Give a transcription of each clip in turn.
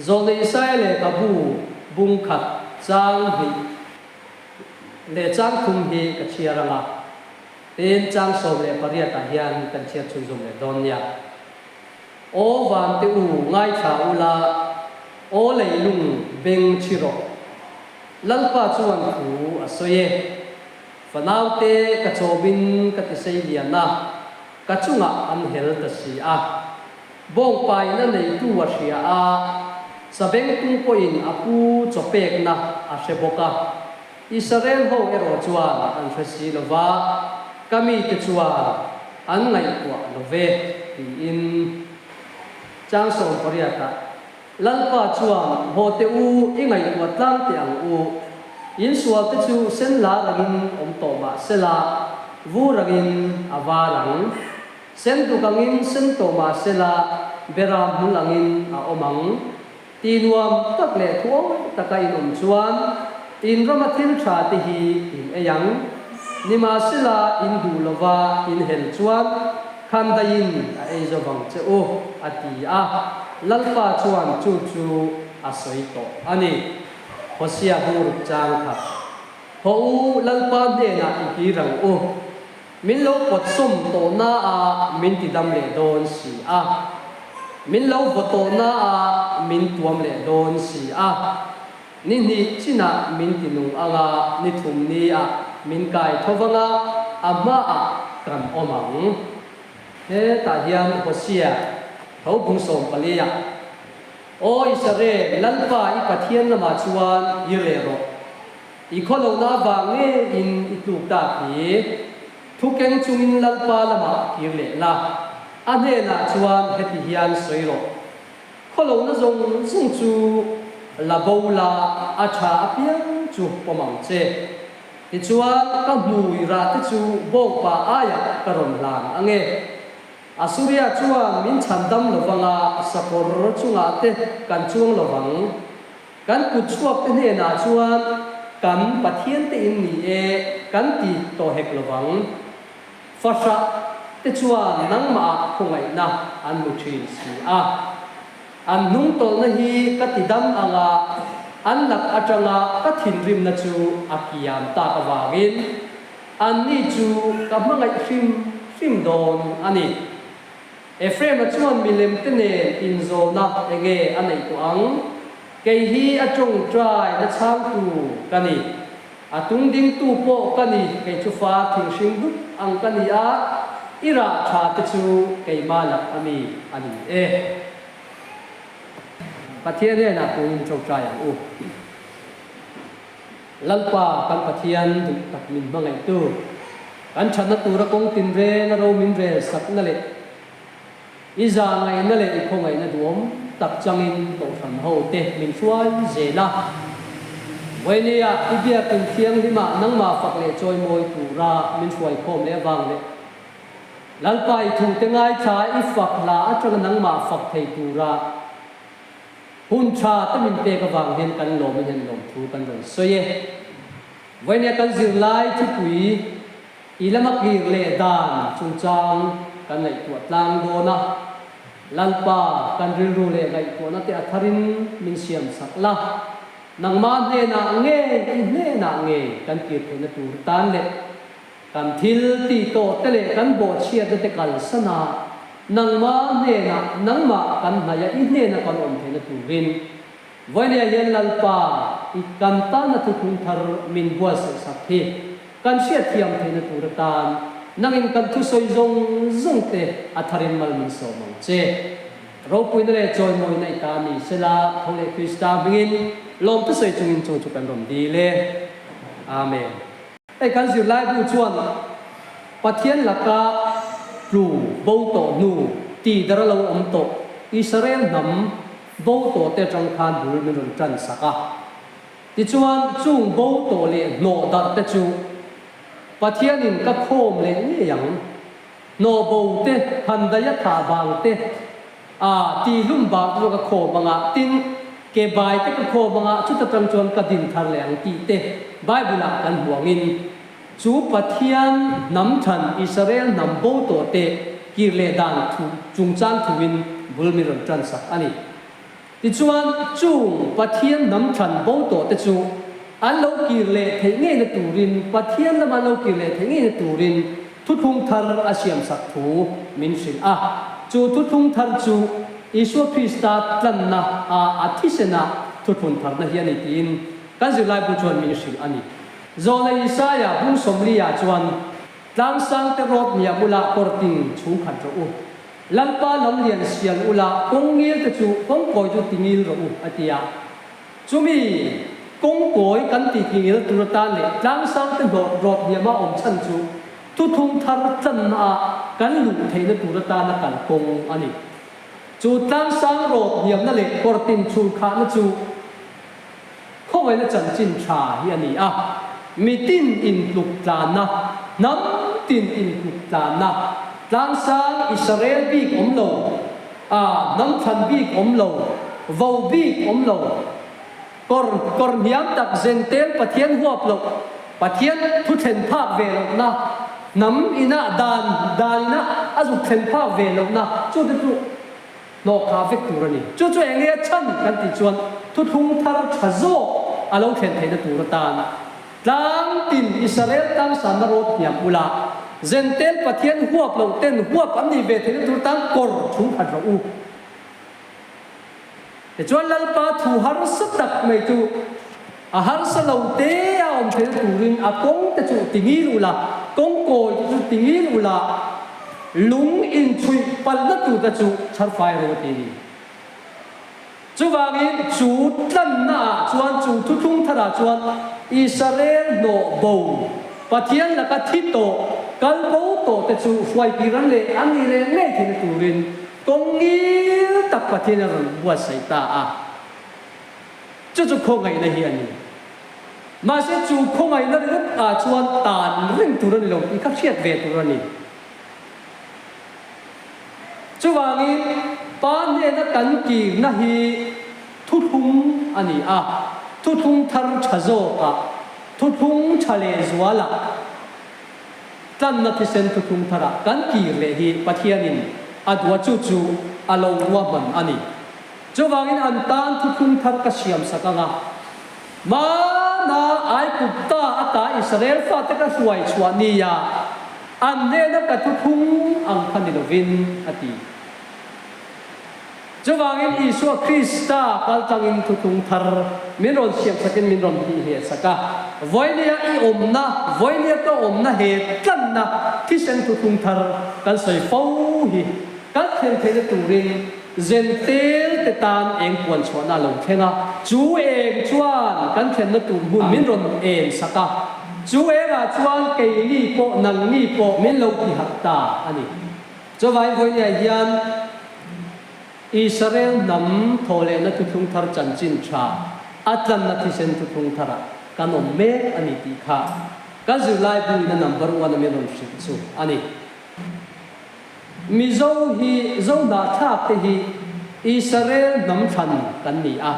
Zawlnei Isaia lehkhabu bung khat chang hnih leh chang thum hi ka chhiar ang a, tin chang 18 ah hian kan chhiar chhunzawm leh dawn nia. Aw vante u ngaithla ula, aw leilung beng chhi rawh. Lalpa chuan thu a sawi e. Fanaute ka chawmin ka tisei lian a, ka chungah an hel ta si a. Bawngpain a neitu a hria a, sabengtung pawhin a pu chaw pekna a hre bawk a. Israel ho erawh chuan an hre si lo va, ka mite chuan an ngaihtuah lo ve, tiin chang 18 ah Lalpa chuan, Haw teh u, i ngaihtuah tlang teh ang u. In sualte chu sen lar angin awm tawh mah sela, vur angin a var ang. Sen duk angin sen tawh mah sela, beram hmul angin a awm ang. Ti nuam tak leh thuawi taka in awm chuan in rama thil tha te hi in ei ang. Nimahsela in duh lova in hel chuan khandaiin a ei zo vang che u, a ti a. Lalpa chuan chu chu a sawi tawh a ni. Hosea bungruk chang kha, Haw u, Lalpa hnenah i kir ang u. Min lo pawt sawm tawh na a min ti dam leh dawn si a. Min lo vaw tawh na a min tuam leh dawn si a. Ni hnih chinah min ti nung ang a, ni thum ni ah min kai tho vang a, a hmaah kan awm ang. Hetah hian Hosea tho bung 14 ah, Aw Israel, Lalpa i Pathian lamah chuan hir leh rawh. I khawlohna avang ngeiin i tluk tak hi thu keng chungin Lalpa lamah kir leh la, a hnenah chuan heti hian sawi rawh, Khawlohna zawng zawng chu la bo la, a tha apiang chu pawm ang che. Tichuan ka hmui rah te chu bawkpa aiah ka rawn hlan ang e. Asuria chuan min chhan dam lovanga sakawr chungah te kan chuang lovang. Kan kut chhuak te hnenah chuan kan Pathian te in ni e kan ti tawh hek lovang. Fahrah te chuan nangmah ah khawngaihna an hmu thin si a. An hnungtawlhna hi ka ti dam anga an lak atanga ka thinrimna chu a kiam tak avangin anni chu ka hmangaih hrim hrim dawn a ni. Ephraim-a chuan milemte nen inzawlna enge a neih tawh ang? Kei hi a tawngtai na chhangtu ka ni. A tungdingtu pawh ka ni, kei chu fa thinghring dup ang ka ni a, i rah tha te chu keimah lak a mi a ni e. Pathian hnenah puiin tawngtai ang u. Lalpa kan Pathian duh tak min hmangaihtu, kan thatna tura kawng tinreng a ro min rel sakna leh i zahngaihna leh i khawngaihna duhawm tak changin Kohhran ho te min hruai zel a. Vawinia i biakin thianghlimah nangmah fak leh chawimawi tura min hruai khawm leh avang leh Lalpa i thute ngaithla i fak hla atanga nangmah fak thei tura Hun tha te min pek avang hian kan lawm in hian lawmthu kan rawn sawi e. Vawinia kan zirlai thupui i lama kir leh dan chungchang kan ngaihtuah tlang dawn a, Lalpa kan rilru leh ngaihtuahna te a tharin min siam sak la, nangmah hnenah nge i hnenah nge kan kir theihna tur tan leh Kan thil tih tawh te leh kan bawhchhiatna te kalsan a, nangmah hnenah, nangmah kan hnaih a, i hnena kan awm theihna turin Vawinia hian Lalpa i kan tana thuthlung thar min buatsaih sak hi kan hriatthiam theihna tur atan nangin kan thusawi zawng zawng te a tharin mal min sawm ang che. Ropuina leh chawimawina i ta ni sela, tho leh Krista hmingin lawm thusawi chungin chu chu kan rawn dil e. Amen. Hei kan zirlaibu chuan Pathian laka tlu bo tawh hnu tih dar a lo awm tawh Israel hnam bo tawh te atang khan bul min rawn tan sak a. Tichuan chung bo tawh leh hnawh darh te chu Pathianin ka khawm leh ngei ang. Hnawh bo te, handaia thah vang te, a tihlum bak chu ka khawm anga, tin, ke bai te ka khawm anga, chuta tang chuan ka din thar leh ang tih te Bible ah kan hmu angin, chu Pathian hnam than Israel hnam bo tawh te kir leh dan thu chungchang thuin bul min rawn tan sak a ni. Tichuan, chung Pathian hnam thlan bo tawhte chu an lo kir leh theih ngeina turin, Pathian lama an lo kir leh theih ngeina turin thuthlung thar a siamsak thu min hrilh a. Chu thuthlung thar chu Isua Krista tlanna a a thisena thuthlun tharna hi a ni tiin kan zirlaibu chuan min hrilh a ni. Zawhna Isaia bung 40 ah chuan, Tlangsangte rawt hniam ula kawrting chhungkhat rawh u. Lalpa lam lian sial ula kawng ngil te chu kawng kawi chu ti ngil rawh u, a ti a. Chumi kawng kawi kan ti ti ngil tur atan leh tlangsang te hnawh rawt hniama awm chhan chu thuthlung thar tlanna ah kan luh theihna tur atana kal kawng a ni. Chu tlangsang rawt hniamna leh kawrtin chhulkhahna chu khawngaihna chanchin tha hi a ni a, mitin intluk tlanna, hnam tin intluk tlanna, tlangsang Israel bik awm lo, a hnam thlan bik awm lo, vo bik awm lo, kawr kawr hniam tak zentel Pathian huap loh, Pathian thu thlen phak ve lohna, hnam ina dan dan ina a zuk thlen phak ve lohna, chute chu. Hlawhkhah vek tur a ni. Chu chu eng nge a chhan kan tih chuan thuthlung thar tha zawk a lo thlen theihna tur atan tlang tin Israel tlangsanna rawt hniam ula, Zentel Pathian huap loh ten huap an nih ve theihna tur atan kawr chhungkhat rawh u. Tichuan Lalpa thu harsa tak mai chu a harsa lo te a awm theihna turin a kawng te chu ti ngil ula, kawng kawi te chu ti ngil ula, lung inchhuih palhna tur te chu chhar fai rawh a ti a ni. Chuvangin chu tlanna ah chuan chu thuthlung thar ah chuan Israel hnawh bo Pathian laka thi tawh kal bo tawh te chu hruaipir an leh an nih leh ngei theihna turin Kawng ngil tak Pathian a rawn buatsaih ta a, chu chu khawngaihna hi a ni. Mahse chu khawngaihna ringawt ah chuan tan reng tur a ni lo tih kha hriat ve tur a ni. Chuvangin Pa hnena kan kirna hi thuthlung a ni a, thuthlung thar tha zawkah, thuthlung tha lehzualah, Tlanna thisen thuthlung tharah kan kir leh hi Pathianin a duh a chu chu a lo ruahman a ni. Chuvangin an tan thuthlung thar ka siam sak ang a, Hmana Aigupta ata Israel fate ka hruai chhuah nia an hnena ka thuthlung ang kha ni lovin, a ti. Chuvangin Isua Krista kal tangin thuthlung thar min rawn siamsakin min rawn tihhliahsak a, Vawinia i awmna, vawinia ka awmna he tlanna thisen thuthlung thar kan sawi fo hi kan thlen theihna turin Zentel te tan eng puan chhuahna a lo thleng a, chu eng chuan kan thlenna tur hmun min rawn en sak a, chu engah chuan keini pawh nangni pawh min lo tiharh ta a ni. Chuvai vawinia hian Israel hnam thawhlehna thuthlung thar chanchin tha a tlanna thisen thuthlung tharah kan awm mek a ni tih kha kan zirlai buin a number one a min rawn hrilh chu a ni. Mizo hi Zo hnahthlak te hi Israel hnam thlan kan ni a.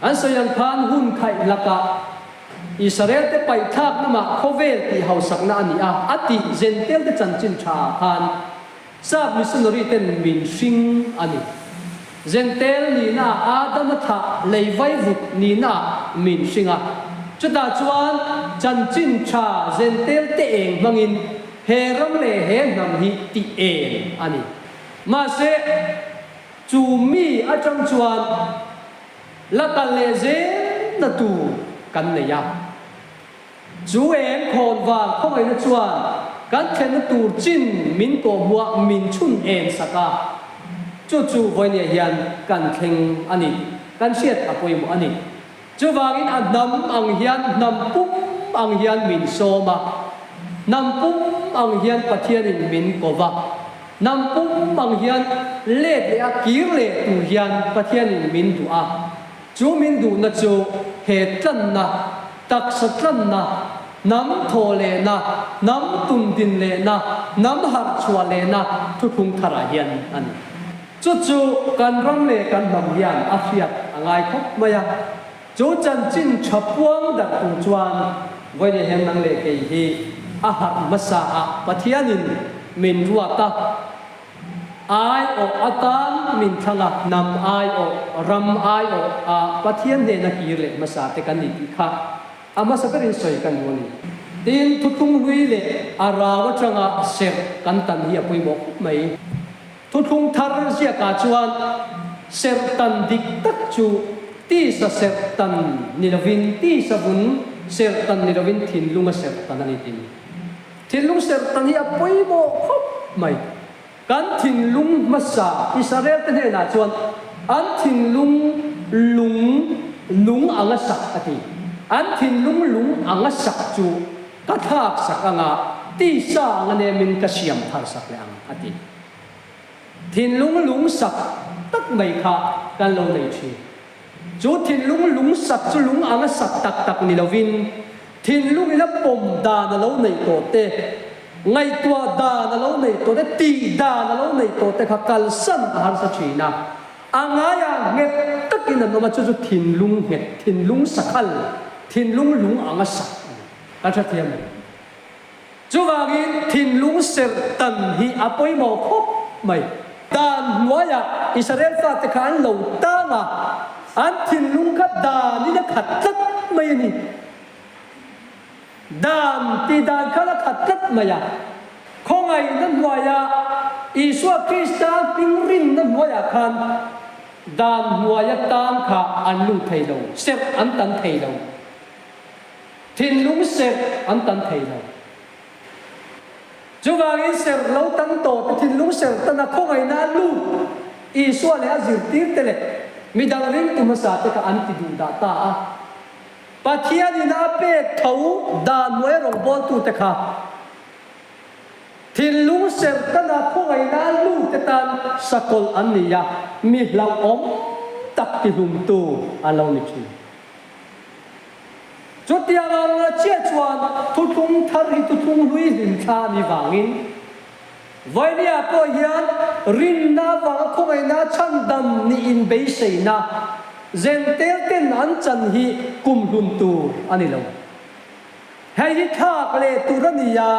An sawi ang khan hun khaih lakah Israel-te paihthlak lamah khawvel tih hausakna a ni a, a tih Zentel-te chanchin tha ah khan Sap missionary-ten min hring a ni. Zentel nihna ah Adama thlah lei vaivut nihna ah min hring a. Chutah chuan chanchin tha Zentel-te eng hmangin he ram leh he hnam hi tih eng a ni. Mahse, Chu mi atang chuan la kal leh zel na tur kan nei a. Chu eng khawn vang khawngaihna chuan kan thlenna tur chin min kawhhmuah min chhun em sak a. Chu chu vawinia hian kan thleng a ni tih kan hriat a pawimawh a ni. Chuvangin a hnam ang hian hnam pum ang hian min sawm a, hnam pum ang hian Pathianin min ko va, hnam pum ang hian let leh a kir leh tur hian Pathianin min duh a. Chu min duhna chu he tlanna, taksa tlanna, hnam thawh lehna, hnam tum din lehna, hnam harh chhuah lehna thuthlung tharah hian a ni. Chu chu kan ram leh kan hnam hian a hriat a ngai khawp mai a, chu chanchin tha puang darh tur chuan vawiin hian nang leh kei hi a harh hmasa ah Pathianin min ruat a. Aiawh atan min thlang a, hnam aiawh, ram aiawh a Pathian hnena kir leh hmasa te kan ni tih kha a hmasa berin sawi kan duh a ni. Tin, thuthlung hlui leh a rau atanga serh kan tan hi a pawimawh khawp mai. Thuthlung thar ziakah chuan serh tan dik tak chu tisa serh tan ni lovin tisa vun serh tan ni lovin thinlunga serh tan a ni tin. Thinlung serh tan hi a pawimawh khawp mai. Kan thinlung hmasa Israel te hnenah chuan an thinlung lung lung anga sak a ti. An thinlung lung anga sak chu ka thlak sak anga tisa anga nemin ka siam thar sak leh ang a ti. Thinlung lungsak tak mai kha kan lo nei thin. Chu thinlung lungsak chu lung anga sak tak tak ni lovin, thinlung ina pawm dan a lo neih tawh te, ngaihtuah dan a lo neih tawh te, tih dan a lo neih tawh te kha kalsan a harsa thin a. A ngaiah nghet takin an awm a, chu chu thinlung nghet, thinlung sakhal, thinlung lung anga sak a ni. Kan hrethiam em? Chuvangin thinlung serh tan hi a pawimawh khawp mai. Dan hnuaiah Israel fate kha an lo tang a, an thinlung kha danin a khat tlat mai a ni. Dan tih dan khan a khat tlat mai a. Khawngaihna hnuaiah Isua Krista hming rinna hnuaiah khan dan hnuaia tang kha an lut thei lo, serh an tan thei lo. Thinlung serh an tan thei lo. Chuvangin serh lo tan tawh te thinlung serh tana khawngaihna a lut Isua leh a zirtirte leh midang ringtu hmasa te kha an ti duh dah ta a. Pathianin a pek tho dan hnuaia rawngbawltute kha thinlung serh tana khawngaihna a lut te tan sakawlh an ni a, mi hlauhawm tak tihlumtu an lo ni thin. Chutiang ang a chiah chuan thuthlung thar hi thuthlung hlui hlim thla a nih vangin Vainia pawh hian rinna avanga khawngaihna chhandam nih inbeiseina Zentel ten an chan hi kum hlun tur a ni lo. Hei hi thlak leh tur a ni a,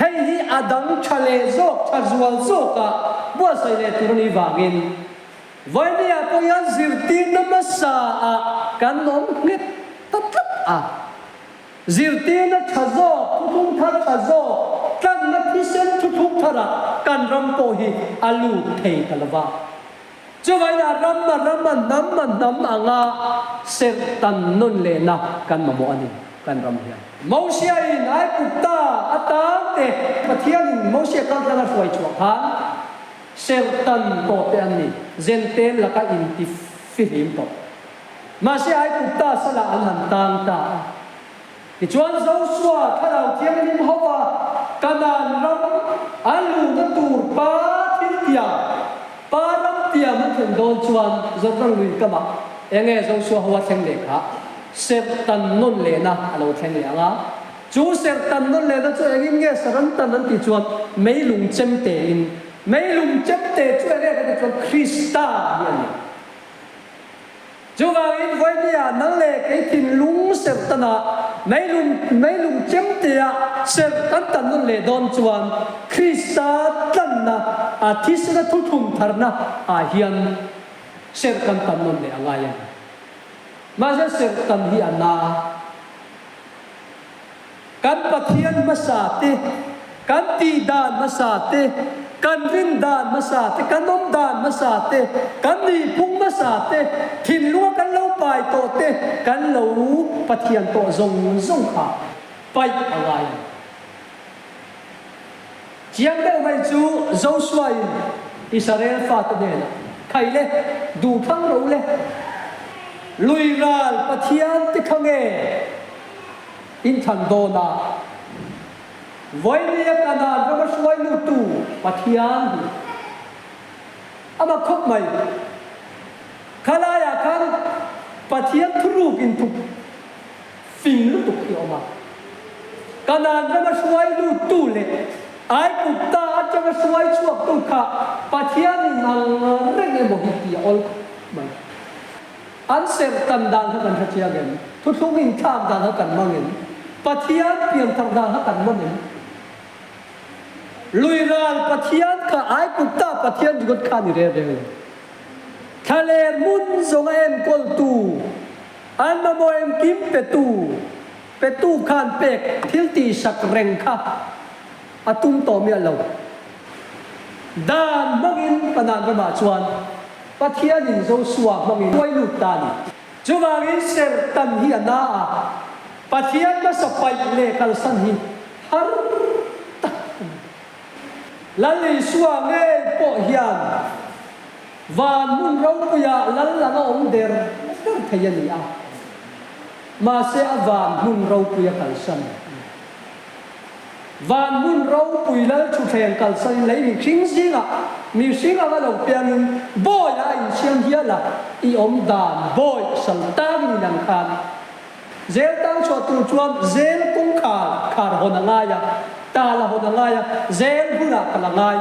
hei hi a dang tha leh zawk, tha zual zawka buatsaih leh tur a nih vangin Vainia pawh hian zirtirna hmasa ah kan awm nghet ta tlat a. Zirtirna tha zawk, thuthlung thar tha zawk, tlanna thisen thuthlung tharah kan ram pawh hi a lut thei ta lo va. Chuvainah ram a ram a hnam a hnam anga serh tan nawn lehna kan mamawh a ni kan ram hian. Mosiain Aigupta atang te Pathianin Mosia kaltlang a hruai chhuah khan, Serhtan tawh te an ni, Zentel laka inti fihlim tawh. Mahse Aigupta salah an han tang ta a. Tichuan Josua Thlarau Thianghlim hova Kanaan ram an luhna tur pa thil tiam, pa ram tiam an thlen dawn chuan Jordan lui kamah enge Josua ho a thleng leh kha serhtan nawn lehna a lo thleng leh ang a. Chu serh tan nawn lehna chu engin nge saran tan an tih chuan meilung chem tein, meilung chem te chu enge kan tih chuan Krista hi a ni. Chuvangin Vawinia nang leh kei thinlung serh tanah meilung meilung chem tea serh kan tan nawn leh dawn chuan Krista tlanna a thisena thuthlung tharna ah hian serh kan tan nawn leh a ngai a ni. Mahse serh tan hi a na. Kan Pathian hmasa te, kan tih dan hmasa te, kan rin dan hmasa te, kan awm dan hmasa te, kan nihphung hmasa te, thinlunga kan lo pai tawh te, kan lo Pathian tawh zawng zawng kha paih a ngai a ni. Chiang deuh mai chu Joshua-in Israel fate hnenah, Khai le, duh thlang ro le, lui ral Pathian te kha nge in thlan dawn a, Vainia Kanaan rama hruai luttu Pathian hi a mak khawp mai. Khalaiah khan Pathian thuruk inthup Fing lutuk hi a awm a. Kanaan rama hruai luttu leh Aigupta atanga hruai chhuaktu kha Pathianin ang reng emaw hi tih a awl khawp mai. An serh tan dan kha kan hre chiang em? Thuthlung inthlak dan kha kan mang em? Pathian pianthar dan kha kan man em? Lui ral Pathian kha Aigupta Pathian ringawt kha a ni reng reng lo. Thlaler hmun zawnga enkawltu, an mamawh engkim petu, petu khan pek thil tihsak reng kha a tum tawh miah lo. Dan hmangin Kanaan ramah chuan Pathianin Josua hmangin hruai lut ta a ni. Chuvangin serhtan hi a na a, Pathian hmasa paih leh kalsan hi har tak a ni. Lal Isua ngei pawh hian van hmun ropuiah lal anga awm der der thei a ni a, mahse a van hmun ropuia kalsan a ni. Van hmun ropui lal thutthleng kalsanin lei mihring zingah mihring anga lo piangin bawi a insiam hial a, i awm dan bawi sal tangin inang khan zel tang chhuah tur chuan zel kawngkhar khar hawn a ngai a, tal a hawn a ngai a, zel hunah kal a ngai.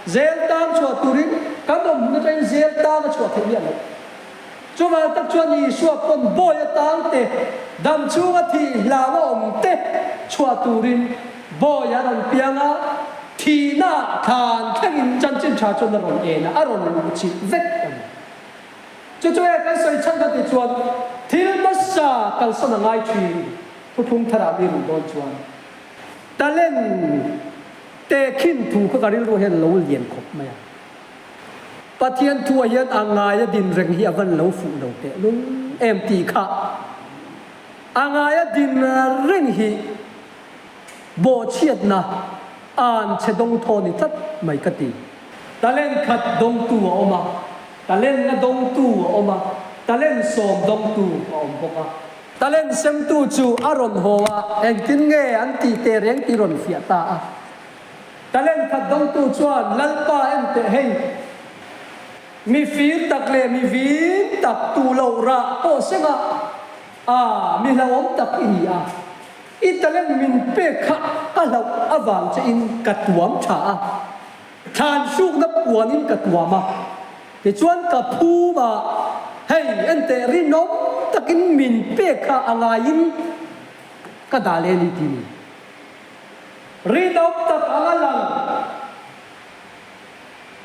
Zel tang chhuah turin kan awm hun atangin zel tang a chhuah theih miah loh. Chuvang tak chuan Isua pawn bawi atang te, dam chhunga thih hlau a awm te chhuah turin bawi a rawn piang a, thihna thlan thlengin chanchin tha chuan a rawn en a, a rawn luh chilh vek a ni. Chu chu e kan sawi chhan kha ti chuan thil hmasa kalsan a ngai thin, thuthlung tharah mi ruh dawn chuan talent tehkhin thu kha ka rilru hian a lo lian khawp mai a. Pathian thuah hian a ngaia din reng hi a van lo fuh lo teh lul em tih kha a ngaia din reng hi bawhchhiatna an chhe dawngthaw ni tlat mai ka ti. Talent khat dawngtu a awm a, talent nga dawngtu a awm a, talent sawm dawngtu a awm bawk a. Talent semtu chu a rawn haw a, engtin nge an tih teh reng tih rawn fiah ta a. Talent khat dawngtu chuan, Lalpa en teh hei, mi fir tak leh mi vin tak tu loh rah pawh sengah a mi hlauhawm tak i ni a, i talent min pek kha ka hlauh avang che in ka tuam tha a, thlan hrukna puanin ka tuam a, tichuan ka phum a, hei en teh rinawm takin min pek kha a ngaiin ka dah leh a ni ti ni. Rinawm tak anga lang,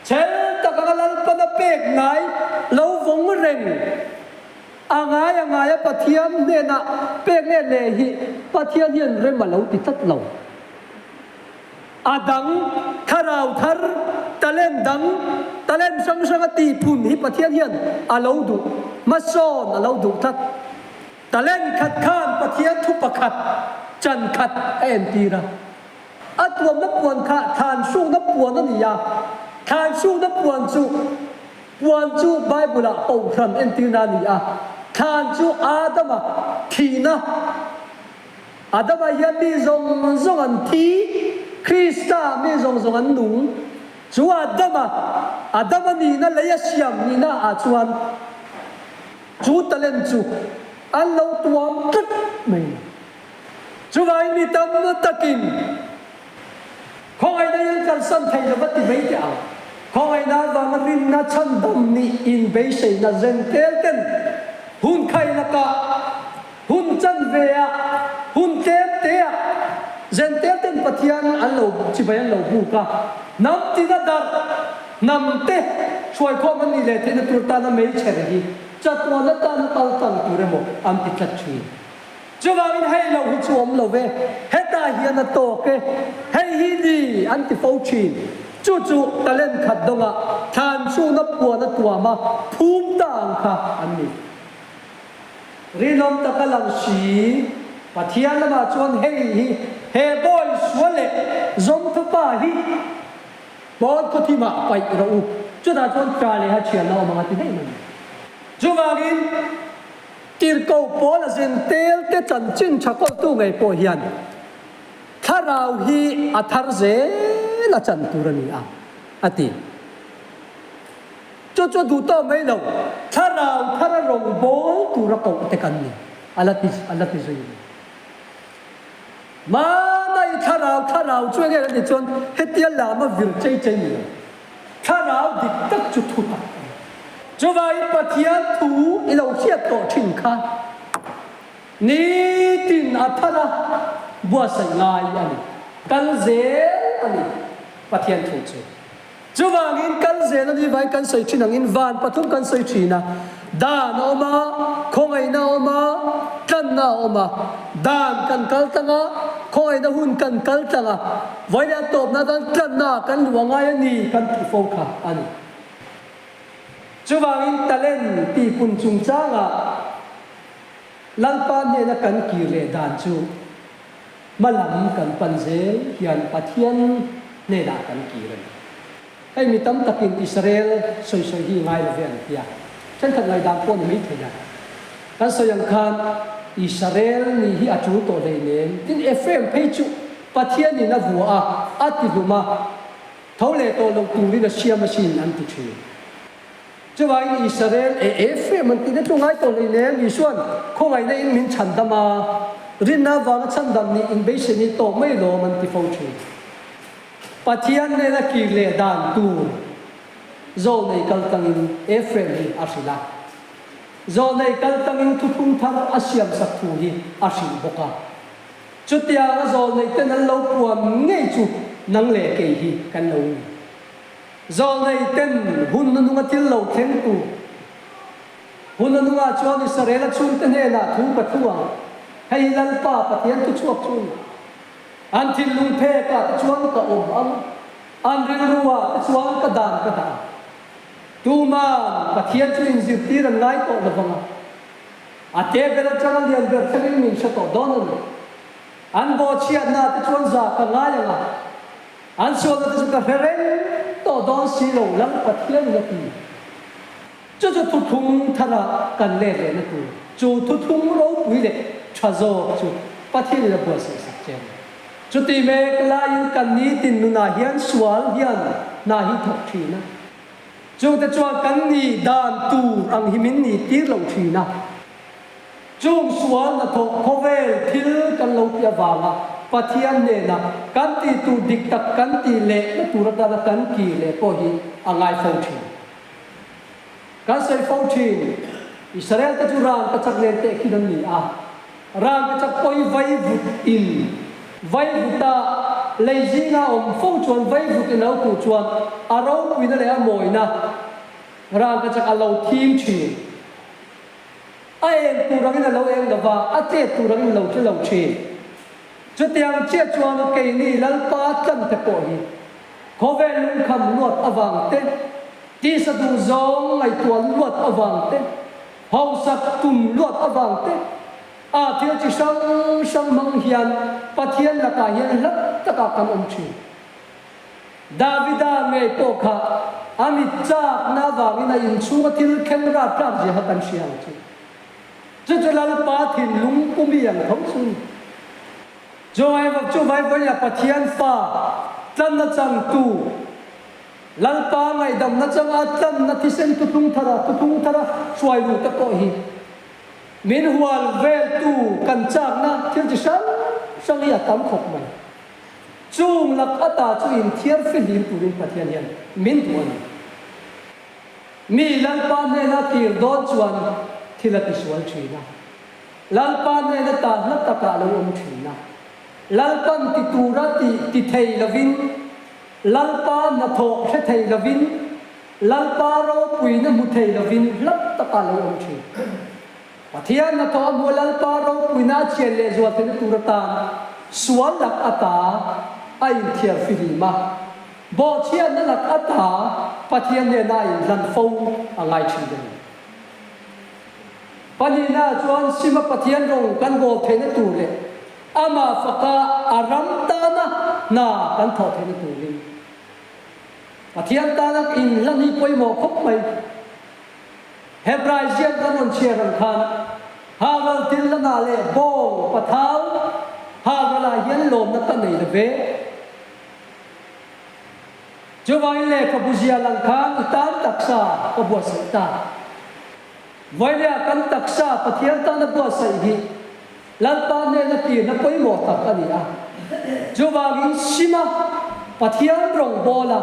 chhel tak anga Lalpan a pek ngai lo vawng reng, a ngai a ngai a Pathian hnenah pek leh leh hi Pathian hian rem a lo ti tlat lo. A dang, thlarau thar, talent dang, talent hrang hrang a tihphun hi Pathian hian a lo duh, hmasawn a lo duh tlat. Talent khat khan Pathian thu pakhat chan khat a entir a. A tuamna puan kha thlan hrukna puan a ni a. Thlan hrukna puan chu puan chu Bible-ah Kohhran entirna a ni a. Thlan chu Adama thihna, Adama hian mi zawng zawng an thi, Krista mi zawng zawng an nung. Chu Adama, Adama nihna lei a siam nihna ah chuan, Chu talent chu an lo tuam tlat mai a ni. Chuvangin mi tam takin khawngaihna hi an kalsan thei lo va ti mai teh ang. Khawngaihna avanga rinna chhandam nih inbeiseina zen tel ten hun khai lakah, hun chanve ah, hun tlem te ah zen tel ten Pathian an lo chibai an lo buk a, hnam tina darh Hnam te hruaikhawm an nih leh theihna tur tana meichher hi chatuan atana kal tlang tur emaw an ti tlat thin. Chuvangin hei lo hi chu awm lo ve, hetah hian a tawk e, hei hi ni an ti fo thin. Chu chu talent khat dawngah thlan chhuna puan a tuam a, phum ta ang kha an ni. Rinawm taka lang si, Pathian lamah chuan hei hi he bawi sual leh zawmthupa hi, Pawn khawthimah paih rawh u, chutah chuan ṭa leh ha ṭhian a awm ang a ti daih mai. Chuvangin, Tirhkoh Paul a zen tel te chanchin ṭha kawltu ngei pawh hian thlarau hi a thar zel a chan tur a ni a, a ti. Chu chu duh tawh mai lo, thlarau thar a rawngbâwl tura koh te kan ni, a la ti, a la ti zui a ni. Hmana i thlarau thlarau chu enge kan tih chuan hetia lama vir chei chei ni lo. Thlarau dik tak chu thu tak a ni. Chuvangin Pathian thu i lo hriat tawh thin kha nitin a thar a buatsaih ngai a ni. Kal zel a ni. Pathian thu chu. Chuvangin kal zel a ni vai kan sawi thin angin van pathum kan sawi thin a, dan a awm a, khawngaihna a awm a, tlanna a awm a. Dan kan kal tlang a, khawngaihna hun kan kal tlang a, vawiin a tawpna atan tlanna kan luh a ngai a ni kan tih fo kha a ni. Chuvangin talent tihpun chungchangah Lalpa hnena kan kir leh dan chu hma lam kan pan zel hian Pathian hnenah kan kir a ni. Hei mi tam takin Israel sawi sawi hi ngai lo ve an ti a, thenkhat ngaihdan pawh ni mai thei a. Kan sawi ang khan Israel nih hi a tul tawh hleinem, tin Ephraim phei chu Pathianin a vua a, a ti hlum a, tho leh tawh lo turin a siam asin an ti thin. Chuvangin Israel e Ephraim an tihna chu ngai tawh hleinem, Isua'n khawngaihna in min chhandam a, rinna avanga chhandam nih inbeisei ni tawh mai lawm an ti fo thin. Pathian nena kir leh dan tur Zawlnei kaltlangin Ephraim hi a hrilh a. Zawlnei kaltlangin thuthlung thar a siamsak thu hi a hrilh bawk a. Chutianga zawlnei ten an lo puan ngei chu nang leh kei hi kan lo ni. Zawlnei ten hun nununga thil lo thleng tur. Hun nunungah chuan Israela chhungte hnenah thu ka thu ang. Hei hi Lalpa Pathian thuchhuak chu a ni. An thinlung phekah te chuan ka awm ang, an rilruah te chuan ka dan ka dah ang. Tuman Pathian chu inzirtir an ngai tawh lovang a, a te ber atanga lian ber thlengin min hre tawh dawn a ni. An bawhchhiatna te chuan za ka ngai ang a, An sualna te chu ka hre reng tawh dawn si lo, Lal Pathianin a ti. Chu chu thuthlung thara kan let lehna tur, chu thuthlung ropui leh tha zawk chu Pathianin a buatsaih sak che a ni. Chuti mek laiin kan nitin nunah hian sual hian hna hi thawk thin a. Chungte chuan kan nih dan tur ang hi min nih tir lo thin a. Chung sual hnathawh khawvel thil kan lo tih avanga Pathian hnena kan tih tur dik tak kan tih leh na tur atana kan kir leh pawh hi a ngai fo thin. Kan sawi fo thin, Israel te chu rang ka chak nen teh khin an ni a, rang ka chak pawh hi vaivut in vaivuta lei zinga awm fo chuan vaivut in lo kuh chuan a ropuina leh a mawina rang ka chak a lo thim thin. A eng tur angin a lo eng lo va, a chet tur angin lo che lo thin. Chutiang chiah chuan keini Lalpa tlante pawh hi khawvel lungkham luat avang te, tisa duh zawng ngaihtuah luat avang te, hausak tum luat avang te, a thil chi hrang hrang hmang hian Pathian lakah hian hlat takah kan awm thin. Davida ngei pawh kha a mit chakna avangin a inchhunga thil thleng raptlak zia kha kan hria ang chu. Chu chu Lalpa thinlung pumi ang tho chu a ni. Joab chu Vaivawia Pathian fa tlanna changtu, Lalpa ngaihdamna changa tlanna thisen thuthlung thara thuthlung thara hruai luh te pawh hi min hual veltu kan chakna thil chi hrang hrang hi a tam khawp mai. Chung lak ata chu inthiar fihlim turin Pathian hian min duh a ni. Mi Lalpa hnena kir dawn chuan thil a tisual thin a. Lalpa hnena ta hla takah a lo awm thin a. Lalpan ti tura tih ti thei lovin, Lalpa hnathawh hre thei lovin, Lalpa ropuina hmu thei lovin hla takah a lo awm thin. Pathian hnathawh a hmuh Lalpa ropuina a chian leh zual theihna tur atan sual lak ata a inthiar fihlim a, bawhchhiatna lak ata Pathian hnena a inhlan fo a ngai thin a ni. Pahnihna chuan Sima Pathian rawng kan bawl theihna tur leh amah faka a ram tana hna kan thawh theihna turin Pathian tana inhlan hi pawimawh khawp mai. Hebrai ziak kan rawn chhiar ang khan Haral til la na leh bawng pathau Haral ah hian lawmna ka nei lo ve. Chuvangin lehkhabu zia lang khan i tan taksa ka buatsaih ta. Vawinia kan taksa Pathian tana buatsaih hi Lalpa hnena tirna pawimawh tak a ni a. Chuvangin Sima Pathian rawngbawl a,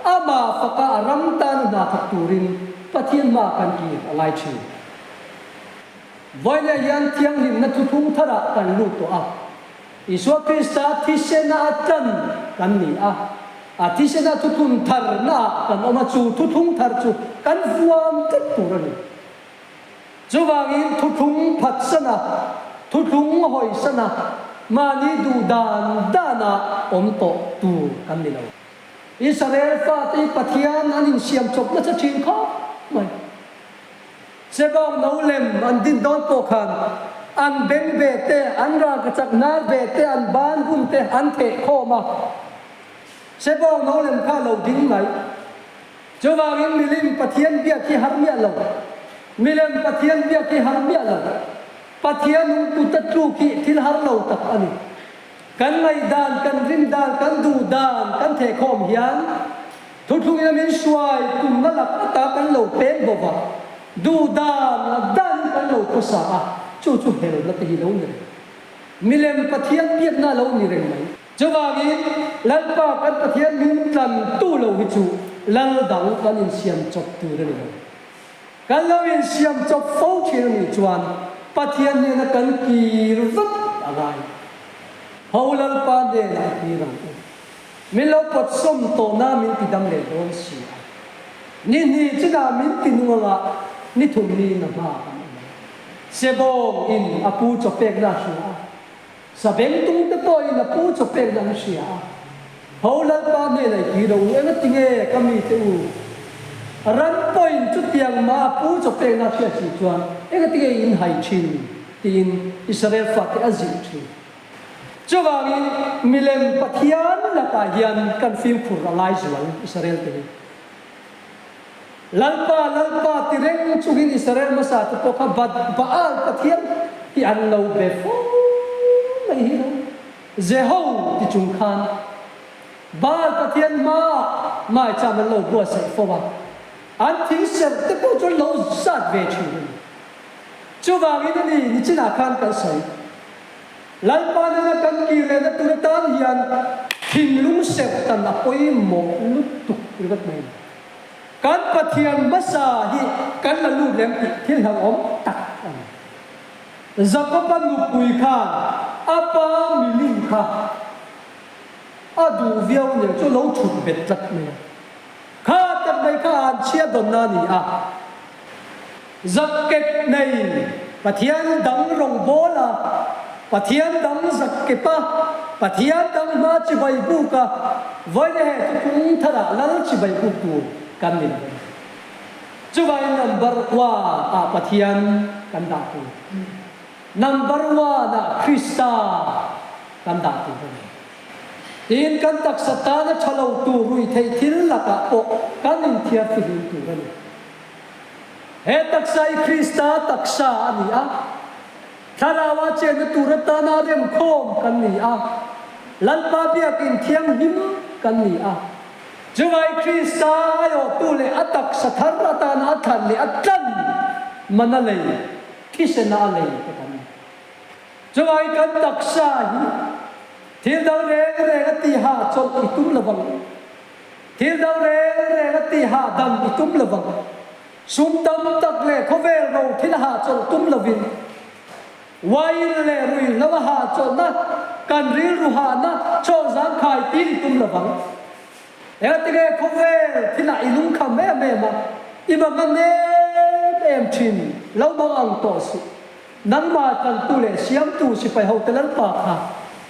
amah faka a ram tana hna thawk turin Pathian hma kan kir a ngai thin. Vawinia hian thianghlimna thuthlung tharah kan lut tawh a. Isua Krista thisena a tlan kan ni a. A thisena thuthlung tharnaah kan awm a, chu thuthlung thar chu kan vuam tlat tur a ni. Chuvangin thuthlung phatsana, thuthlung hawisana, mahni duh dan dana awm tawh tur kan ni lo. Israel fate hi Pathian an insiam chawp nasa thin khawp mai. Sebawng no lem an din dawn pawh khan an beng ve te, an rangkachak hnar ve te, an ban bun te an theh khawm a. Sebawng no lem kha a lo ding mai. Chuvangin milim Pathian biak hi har miah lo. Milem Pathian biak hi har miah lo. Pathian nung kut a tluk hi thil har lo tak a ni. Kan ngaihdan, kan rindan, kan duhdan kan theh khawm hian Thuthlungin a min hruai tumna lak ata kan lo peng bawk a, duhdan a danin kan lo khawsa a, chu chu helna te hi lo ni reng. Milem Pathian biakna a lo ni reng mai. Chuvangin Lalpa kan Pathian min tlantu lo hi chu lal dang kan insiam chawp tur a ni lo. Kan lo insiam chawp fo thin a nih chuan Pathian hnena kan kir vat a ngai. Ho Lalpa hnenah a kir ang u. Min lo pawt sawm tawh na min ti dam leh dawn si a. Ni hnih chinah min ti nung anga ni thum ni na hma kan awm ang. Sebawng in a pu chaw pekna a hria a, Sabengtung te pawhin a pu chaw pekna an hria a. Ho Lalpa hnenah i ti lo u, engati nge ka mi te u? Ran pawhin chutiang mah a pu chaw pekna a hriat si chuan engati nge in hai thin? tiin Israel fate a zilh thin. Chuvangin milem Pathian lakah hian kan fimkhur a ngai zual Israel te hi. Lalpa, Lalpa ti reng chungin Israel hmasa te pawh kha Baal Pathian hi an lo be fo mai hi lo. Jeho ti chung khan Baal Pathian hmaah maicham an lo buatsaih fo a, an thingserh te pawh chu an lo zat ve thin a ni. Chuvangin a ni, nichinah khan kan sawi. Lalpa nena kan kir lehna tur atan hian thinlung serh tan a pawimawh lutuk ringawt mai a ni. Kan Pathian hmasa hi kan la lut lem tih thil hlauhawm tak a ni. Jakoba nupui khan a pa milim kha a duh viau nen chu lo thut bet tlat mai a. Kha tak mai kha an chhia dawnna a ni a. Zakkep nei Pathian dang rawngbawl a, Pathian dang zakkep a, Pathian dang hma chibai buk a, vawiin he thuthlung tharah lal chibai buk tur kan ni lo a ni. Chuvangin number one ah Pathian kan dah tur. Number one ah Krista kan dah tur a ni. Tin, kan taksa tana tha lo tur ruihtheih thil lakah pawh kan inthiar fihlim tur a ni. He taksa hi Krista taksa a ni a, Thlaraua chenna tur atana remkhawm kan ni a, Lalpa biakin thianghlim kan ni a. Chuvai Krista aiawhtu leh a taksa thar atana a thlan leh a tlan man a lei, thisena a lei te kan ni. Chuvai kan taksa hi thil dang reng reng a tiha chawlh i tum lovang. Thil dang reng reng a tih hahdam i tum lo vang. Sum tam tak leh khawvel ro thil a hahchawlh tum lovin, wine leh ruihhlo a hahchawlhna, kan rilru hahna chawk zangkhai tir i tum lo vang. Engati nge khawvel thilah i lungkham em em a, i mangan em em thin lo mang ang tawh suh. Nangmah tlantu leh siamtu sipai hote Lalpa kha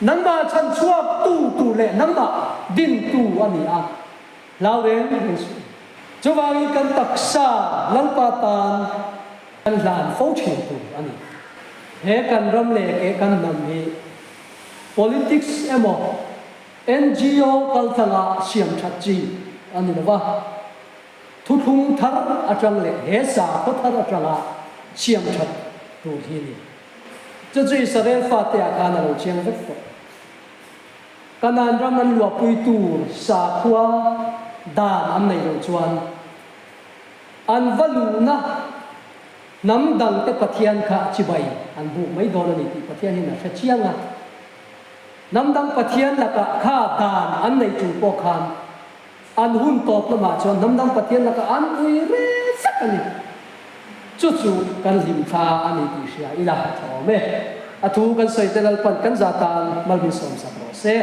nangmah chhanchhuaktu tur leh nangmah dintu a ni a, hlau reng reng suh. Chuvangin kan taksa Lalpa tan kan hlan fo thin tur a ni. He kan ram leh ke kan hnam hi politics emaw NGO kaltlanga siam that chi a ni lo va. Thuthlung thar atang leh he sakhaw thar atanga siam that tur hi a ni. Chu chu Israel fate ah khan a lo chiang vek tawh. Kanaan ram an luahpui tur sakhua dan an neih loh chuan an va luhna hnam dangte Pathian kha chibai an buk mai dawn a ni tih Pathian hian a hre chiang a. Hnam dang Pathian lakah kha dan an neih tur pawh khan An hun tawp lamah chuan hnam dang Pathian lakah an ui re vek a ni. Chu chu kan hlim thla a ni tih hria ila a tha awm e. A thu kan sawi te Lalpan kan za tan malmin sawmsak rawh se.